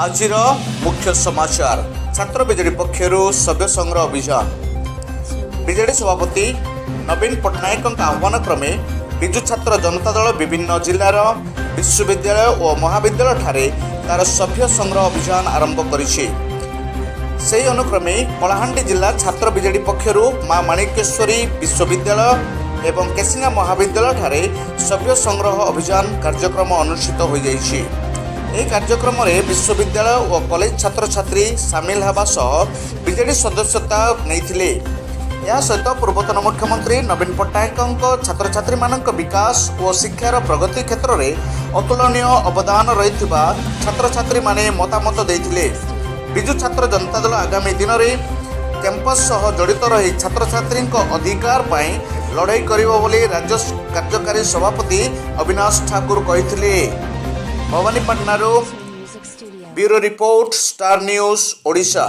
ଆଜିର ମୁଖ୍ୟ ସମାଚାର। ଛାତ୍ର ବିଜେଡି ପକ୍ଷରୁ ସଭ୍ୟ ସଂଗ୍ରହ ଅଭିଯାନ। ବିଜେଡି ସଭାପତି ନବୀନ ପଟ୍ଟନାୟକଙ୍କ ଆହ୍ୱାନ କ୍ରମେ ବିଜୁ ଛାତ୍ର ଜନତା ଦଳ ବିଭିନ୍ନ ଜିଲ୍ଲାର ବିଶ୍ୱବିଦ୍ୟାଳୟ ଓ ମହାବିଦ୍ୟାଳୟଠାରେ ତାର ସଭ୍ୟ ସଂଗ୍ରହ ଅଭିଯାନ ଆରମ୍ଭ କରିଛି। ସେହି ଅନୁକ୍ରମେ କଳାହାଣ୍ଡି ଜିଲ୍ଲା ଛାତ୍ର ବିଜେଡି ପକ୍ଷରୁ ମା ମାଣିକେଶ୍ୱରୀ ବିଶ୍ୱବିଦ୍ୟାଳୟ ଏବଂ କେସିଙ୍ଗା ମହାବିଦ୍ୟାଳୟଠାରେ ସଭ୍ୟ ସଂଗ୍ରହ ଅଭିଯାନ କାର୍ଯ୍ୟକ୍ରମ ଅନୁଷ୍ଠିତ ହୋଇଯାଇଛି। ଏହି କାର୍ଯ୍ୟକ୍ରମରେ ବିଶ୍ୱବିଦ୍ୟାଳୟ ଓ କଲେଜ ଛାତ୍ରଛାତ୍ରୀ ସାମିଲ ହେବା ସହ ବିଜେଡି ସଦସ୍ୟତା ନେଇଥିଲେ। ଏହା ସହିତ ପୂର୍ବତନ ମୁଖ୍ୟମନ୍ତ୍ରୀ ନବୀନ ପଟ୍ଟନାୟକଙ୍କ ଛାତ୍ରଛାତ୍ରୀମାନଙ୍କ ବିକାଶ ଓ ଶିକ୍ଷାର ପ୍ରଗତି କ୍ଷେତ୍ରରେ ଅତୁଳନୀୟ ଅବଦାନ ରହିଥିବା ଛାତ୍ରଛାତ୍ରୀମାନେ ମତାମତ ଦେଇଥିଲେ। ବିଜୁ ଛାତ୍ର ଜନତା ଦଳ ଆଗାମୀ ଦିନରେ କ୍ୟାମ୍ପସ୍ ସହ ଜଡ଼ିତ ରହି ଛାତ୍ରଛାତ୍ରୀଙ୍କ ଅଧିକାର ପାଇଁ ଲଢ଼େଇ କରିବ ବୋଲି ରାଜ୍ୟ କାର୍ଯ୍ୟକାରୀ ସଭାପତି ଅବିନାଶ ଠାକୁର କହିଥିଲେ। ଭବାନୀପାଟଣାରୁ Music Studio. Bureau report, star news, Odisha.